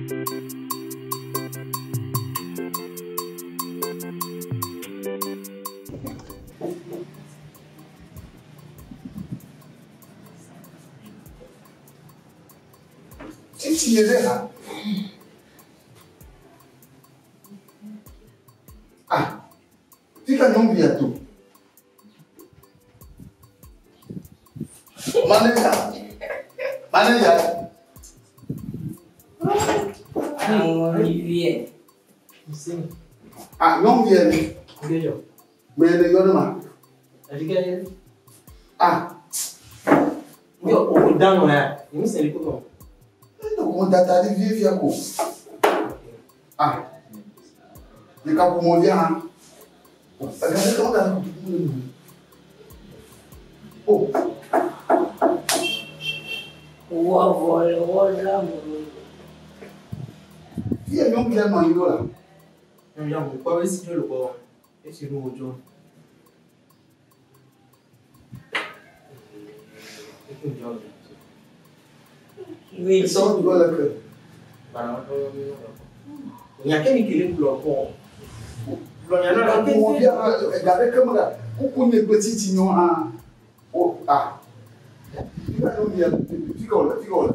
Titi ye ɖe ha. Ah, fika nyɔnuvia to. Manager. Manager. Olivier. Ah, nyɔnuvia ni. Mɛ le yɔ ne ma. Ah. Ene ko tata ɖe vie fia ko. Ah. Ɖeka ƒomevia hã. Ega ɖeke megale kotoku me o. Oh. Wɔ vɔ le wɔ la me. Fia nyɔnuvia nɔ anyi ɖo la. Oui. Sɔ dugɔ le ke. Ɖeka ƒomevia hã ega ɖeke megale kuku nye kple tsitsi nyɔ hã. O ah. Fika nyɔnuvia fika wòle fika wòle.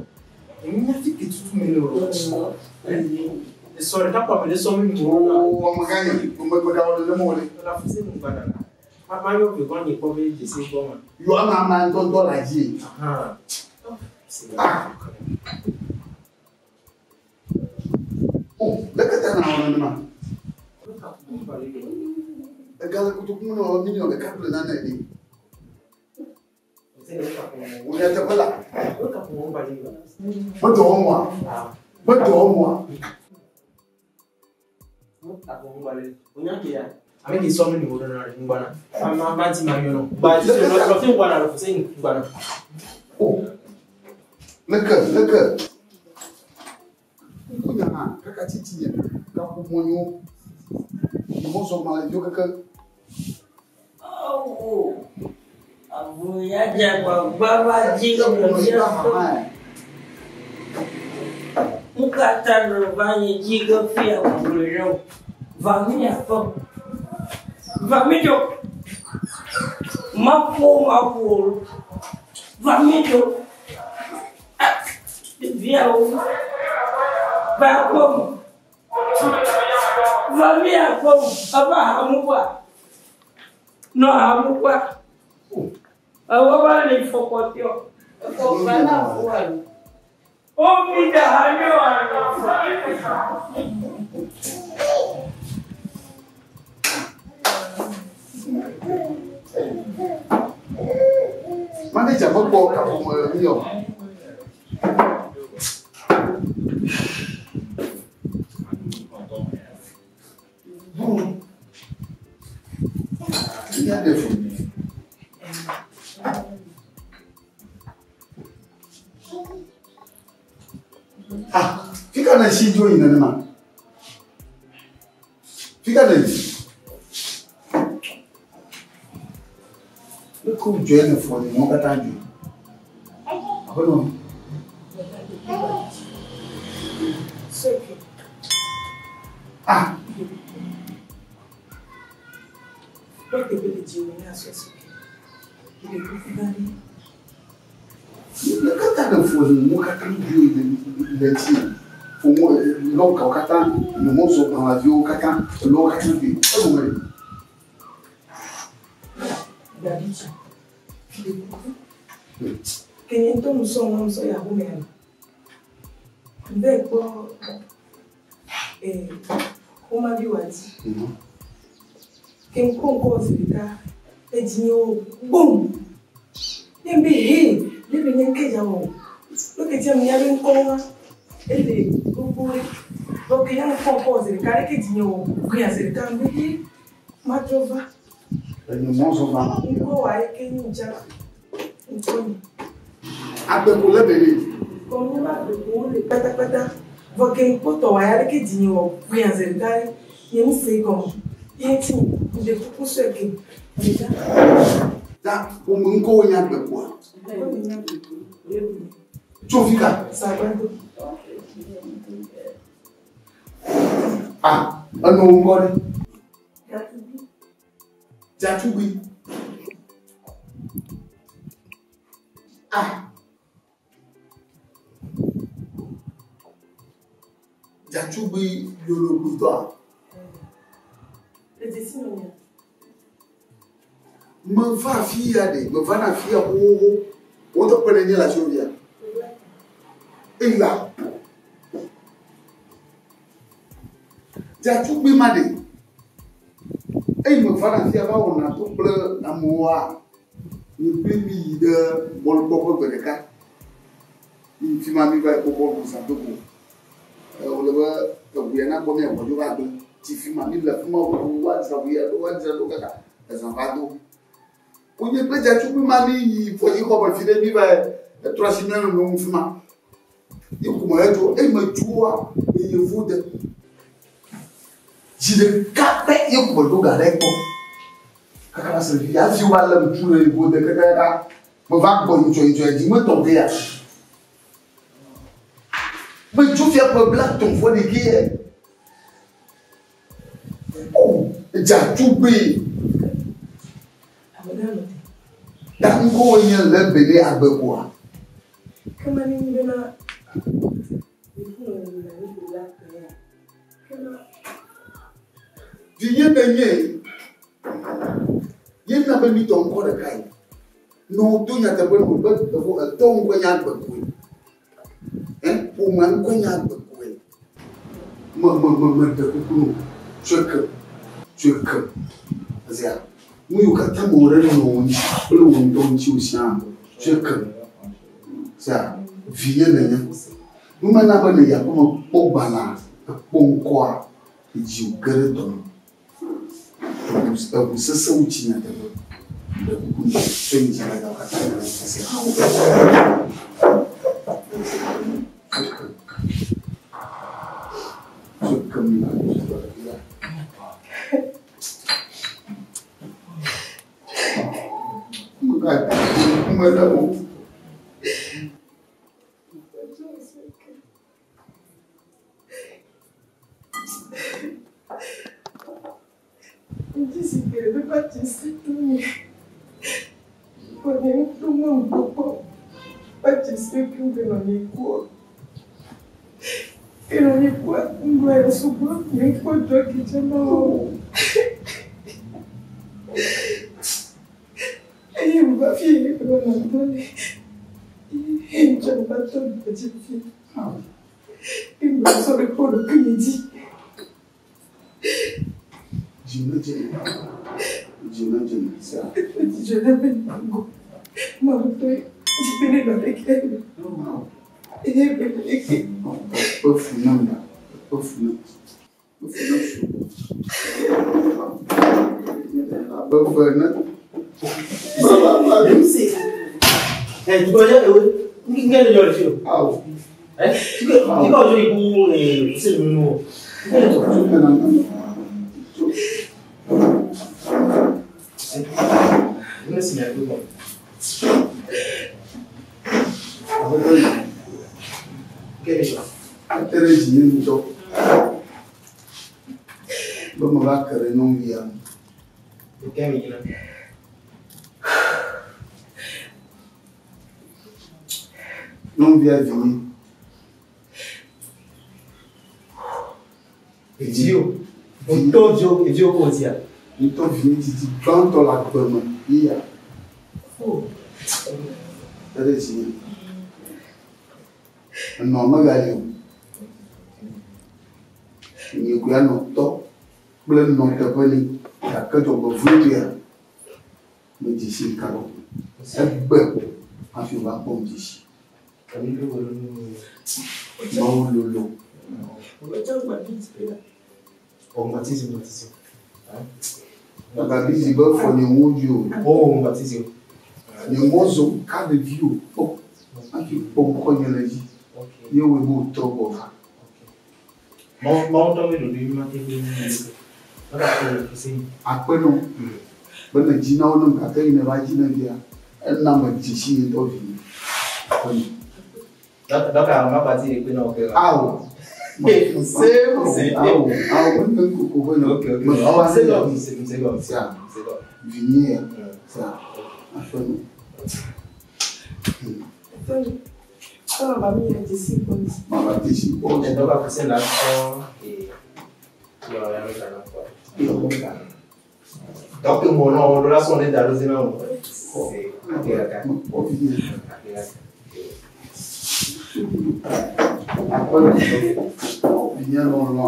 Oo amegã nye megawɔ nenema o ɖe. Yɔ ama ama ŋutɔŋutɔ le adzi. Ah. O leke ta na wɔ nenema? Ega le kotoku me na wɔ miliɔn ɖeka kple nane ene. Wò nyateƒe la. Medɔ wɔm oa? Medɔ wɔm oa? O leke leke. Kuku nya hã kaka tsitsi nye kaƒomɔ nyo. Mɔzɔgbalẽviwo keke. Awo. Abu ya dze gbagba va dzi Kaƒomɔ hã. Nu ka ta nɔ va yi dzi ge fia wògblɔe ɖe o? Va mi aƒe. Va mi dzo. Maƒo maƒo. Va mi dzo. Ɖeviawo. Va aƒe me. Va mi aƒe me. Eva hamu kwa. Nɔ hamu kwa. Ewo va li fɔkɔtiɔ. Omi da hanyo ano. Manager mekpɔ kaƒomɔ mi o. Nya ɖe fu. Ah, fika na si dzo yi nenema? Fika ne yi? Leke wodzɔe ne fɔ ne mɔ katã dzo? Aƒenɔ. Ah. Leke ta ne fɔ ne mɔ katã dzo yi le ŋuti? Fomɔ lɔkawo katã, mɔzɔgbalẽviwo katã, lɔwo katã dzo. Egɔme ɖe? David, kenye ŋutɔ nusɔ ŋua nusɔ ya home ale. Mbe kpɔ xomavi wa dzi. Ke ŋkɔ ŋkɔ zi ɖeka edzi nye wo gbom. Ne mbe he ne be nye ŋke dza wɔ. No ke tia nya be ŋkɔ ŋua ele gbogbo ɖe. Vɔ ke ya ŋkɔ ŋkɔ zi ɖeka ɖe ke dzi nye wo gbia zi ɖeka mbe he matrɔ va. Enye mɔzɔgbalẽ. Ŋkɔ wa ye ke nyi dza ŋkɔ nye. Agbeko le be ɖe. Kɔmi va gbeko le kpatakpata. Vɔ ke ŋkpɔtɔ wa ya ɖeke dzi nye wɔ gbia zi ɖeka ɖe nye ŋu se gɔme. Ye ŋuti ŋɖe kuku sɔe ke ɖeka. Ta ƒome ŋkɔwo nye agbekoa? Ŋkɔ nye nye agbeko le bu. Tso fi ka? Sagbado. Ah, enɔ wo ŋkɔ ɖe. Dzatsugbi. Ah. Dzatsugbi lologbitɔa. Meva afi ya ɖe, meva na afi ya xoxoxo. Wo ŋutɔ kpe ɖe nye le asiwò fia. Eya. Dzatsugbi ma ɖe. Eyi meva na afi ya va wɔna to kple amewoa, mi kpli mi yi ɖe bɔlukpɔƒe gbe ɖeka. Mi yi fi ma mi va yi kpɔ bɔlu zã do go. Wòle be eŋu ya nakpɔ mía ʋua dzo va gblẽ. Tsi fi ma, mi le fi ma ʋuu woadzra ʋu ya ɖo, woadzra ɖo kaka ezã va do. Wonye kple dzatsugbi ma mi yi fɔdzixɔ me fi ɖe mi va etrɔ asi mía nɔnɔewo ŋu fi ma. Ye ko me hedzo, eyi me tsoa yevu de. Zi ɖeka pɛ ye ko me ɖo ga ɖe gbɔ. Kaka va se vi hafi wova lém tu le yevu de kakaka. Meva gbɔ yi tsɔ yi tsɔ yi dzi metɔ ge ya. Metso fia ƒe blatɔ̃ vɔ ɖekɛ ye. O, dzatugbe. Ta ŋkɔwòe nye Lebele Agbekoa? Vinye nenye ye na be mi tɔ ŋkɔ ɖekae. Ne woto nyateƒe nu be evo etɔ ŋkɔe nye agbekoe. Ɛ ƒomea ŋkɔe nye agbekoe. Me me me me ɖe kuku no. Tsɔe ke. Tsɔe ke. Ezea nu yiwo katã mewɔ ɖe nɔwò ŋuti kple wò ŋutɔ ŋutiwò siaa tsɔe ke. Zea vinye nènye. Nu ma na be nèyi aƒeme kpɔ gbalẽa, ekpɔ ŋkɔa, edzi wòge ɖe dɔme. Eŋu eŋu sesẽ wu tsi nyateƒe. Ɖe kuku nɛ tsɔe yi dzi katã le ese. Tsɔe ke mi la ya. Mugada ŋkume ɖe wo. Dzi medze me. Dzi medze me sia. Ekpe fu nam ya. Ekpe fu nam. Ekpe fu nam sugbɔ. Abe ve ene. Ẹ tukọ jẹ ewe nkẹ lè yọrọ sí o. Awo. Ẹ tikọ ọjọ́ ikú ṣe nínú o. Ẹ sì ní àgbẹ̀ Kẹ́ lè sọ. Ate ɖe dzinye ŋutɔ be meva ke ɖe nyɔnuvia ŋu. Kẹ́ mi yina. Nyɔnuvia vinye. Èdzi o. Ŋutɔ dzo èdzi o kò di a. Ŋutɔ vinye didi gbãtɔ le agbe me ye ya. Te ɖe dzinye. Enɔ megali o. Nye koe anɔ tɔ kple nɔ teƒe nɛ gake dzɔgbevɔ̃etɔea medze si kaba o. Egbe hafi wòva kpɔm dze si. Mawu lolo. O baptisme. Magabizi be fɔ nye ŋu dzi o. O baptisme. Nye mɔ zɔ ka ɖevi o kpɔ hafi kpɔ ŋkɔ nye le dzi. Ye wɔe be wòtrɔ gbɔ va. Mɔ tɔ mi ɖoɖo mi ma te gbe mi. Lọ́dà kò sí. Akpe nɔ be ne dzi na wo nam gake yi ne va dzi ne via ena me dzi si ye ŋutɔ vi. Akpe nɔ. Dọ́kà àwọn má bàtí ìpín náà kẹ́ra. Awo. Se, se. Awo, awo, me koko ƒe nɔ. Ok, ok. Me Ɔ, se gɔ, se se gɔ. Sia. Se gɔ. Vinye ya. Sia. Aƒenɔ. Aƒenɔ. Ɔnà ba mi yɛ dzesi kpɔ mi. Mava dzesi kpɔ. Ɛdɔ ba kuse la sɔn ee yɔrɔ ya mi kana kɔ. Donc mo nɔ o la sɔn ne da lo zina o. Se ake ka. Mekpɔ vinye. Ake ka. Aƒenɔ. Vinye lɔlɔ.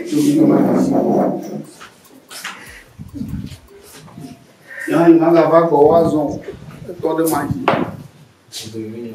Tso mi ma dzesi kpɔ. Ya yi magava gbɔ woazɔ. Etɔ ɖe ma dzi. Do mi.